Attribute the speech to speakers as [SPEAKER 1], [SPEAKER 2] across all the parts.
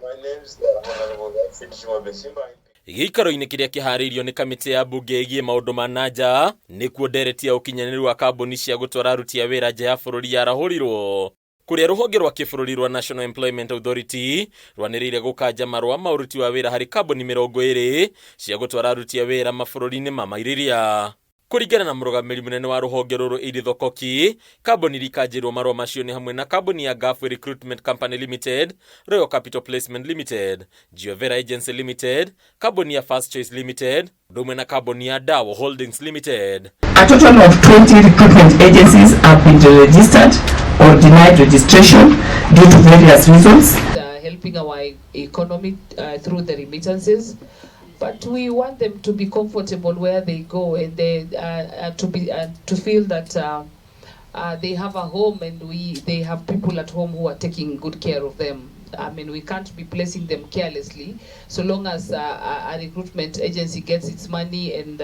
[SPEAKER 1] My name is Honorable Alfred Juma Besimba.
[SPEAKER 2] Gĩikaro-inĩ kĩrĩa kĩharĩirio nĩ kamĩtĩ ya mbunge ĩgiĩ maũndũ ma na nja nĩkuo ndereti ya ũkinyanĩru wa kambuni cia gũtwara aruti a wĩra nja ya bũrũri yarahũrirwo kũrĩa rũhonge rwa kĩbũrũri rwa National Employment Authority rwanĩrĩire gũkanja marũa ma ũruti wa wĩra harĩ kambuni 20 cia gũtwara aruti a wĩra mabũrũri-inĩ ma mairĩria. Kũringana na mũrũgamĩrĩri mũnene wa rũhonge rũrũ Edith Okoki, kambuni iria ikanjĩrwo marũa macio nĩ hamwe na kambuni ya Gulfway Recruitment Company Limited, Royal Capital Placement Limited, Giovera Agency Limited, kambuni ya First Choice Limited, ũndũ ũmwe na kambuni ya Dawo Holdings Limited.
[SPEAKER 3] A total of 20 recruitment agencies have been deregistered or denied registration due to various reasons.
[SPEAKER 4] Helping our economy through the remittances, but we want them to be comfortable where they go and they to be to feel that they have a home and they have people at home who are taking good care of them. I mean, we can't be placing them carelessly so long as a recruitment agency gets its money and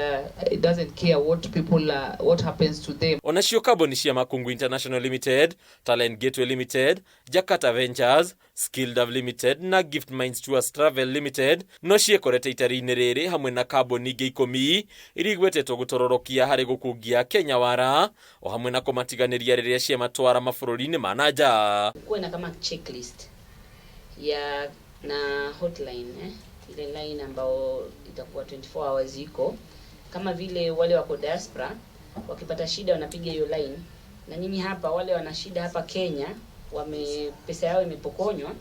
[SPEAKER 4] it doesn't care what happens to them.
[SPEAKER 2] Onacio kambuni cia Makungu International Limited, Talent Gateway Limited, Jakarta Ventures, Skilled Limited na Gift Minds Tours Travel Limited no ciĩkorete itari-inĩ rĩrĩ hamwe na kambuni ingĩ 10 iria igwetetwo gũtororokia harĩ gũkungia Kenya wara o hamwe na kũmatiganĩria rĩrĩa ciamatwara mabũrũri-inĩ ma na nja.
[SPEAKER 5] Kuwe na kama checklist ya na hotline, ile line ambao itakuwa 24 hours iko kama vile wale wako diaspora wakipata shida wanapiga hiyo line, na nyinyi hapa wale wana shida hapa Kenya wame pesa yao imepokonywa,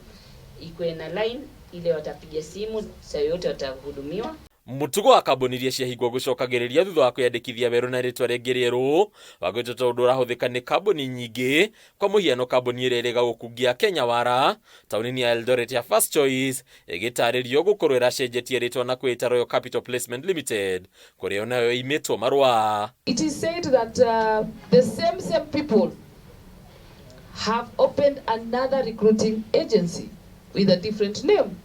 [SPEAKER 5] ikuwe na line ile watapiga simu saa yoyote watahudumiwa.
[SPEAKER 2] Mũtugo wa kambuni iria ciahingwo gũcokagĩrĩria thutha wa kwĩyandĩkithia werũ na rĩtwa rĩngĩ rĩerũ wagwĩtwo ta ũndũ ũrahũthĩka nĩ kambuni nyingĩ. Kwa mũhiano, kambuni ĩrĩa ĩrĩga gũkungia Kenya wara taũni-inĩ ya Eldoret ya First Choice ĩgĩtarĩrio gũkorwo ĩracenjetie rĩtwa na kwĩta Royal Capital Placement Limited, kũrĩa onayo ĩimĩtwo marũa.
[SPEAKER 4] It is said that the same people have opened another recruiting agency with a different name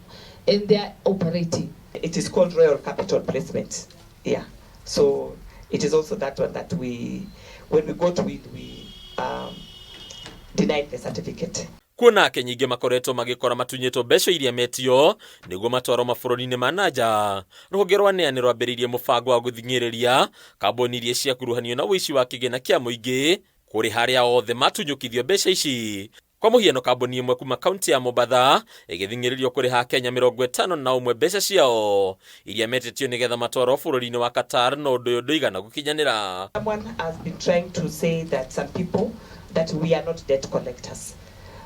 [SPEAKER 4] and they are operating.
[SPEAKER 6] It is called Royal Capital Placement. Yeah. So it is also that one that we, when we got with, we denied the certificate.
[SPEAKER 2] Kuona Akenya aingĩ makoretwo magĩkora matunyĩtwo mbeca iria metio nĩguo matwarwo mabũrũri-inĩ ma na nja, rũhonge rwa NEA nĩ rwambĩrĩirie mũbango wa gũthing'ĩrĩria kambuni iria ciakuruhanio na ũici wa kĩgĩna kĩa mũingĩ kũrĩ harĩa othe matunyũkithio mbeca ici. Kwa mũhiano, kambuni ĩmwe kuma kaunti ya Mombatha ĩgĩthing'ĩrĩrio kũrĩha Akenya 51 mbeca ciao iria metĩtio nĩgetha matwarwo bũrũri-inĩ wa Qatar, no ũndũ ũyũ ndũigana gũkinyanĩra.
[SPEAKER 6] Someone has been trying to say that some people, that we are not debt collectors.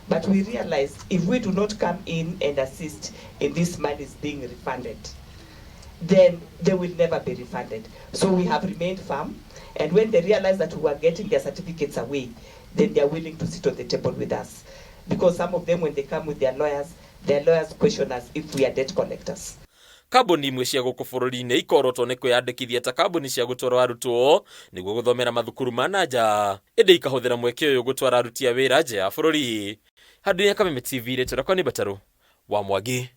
[SPEAKER 6] But we realized if we do not come in and assist in this money is being refunded, then they will never be refunded. So we have remained firm. And when they realize that we were getting their certificates away, then they are willing to sit on the table with us. Because some of them, when they come with their lawyers question us if we are debt collectors.
[SPEAKER 2] Kambuni imwe cia gũkũ bũrũri-inĩ ikorotwo nĩ kwĩyandĩkithia ta kambuni cia gũtwara arutwo nĩguo gũthomera mathukuru ma na nja, ĩndĩ ikahũthĩra mweke ũyũ gũtwara aruti a wĩra nja ya bũrũri. Handũ ya Kameme TV, rĩtwa rĩakwa nĩ Mbatarũ wa Mwangi.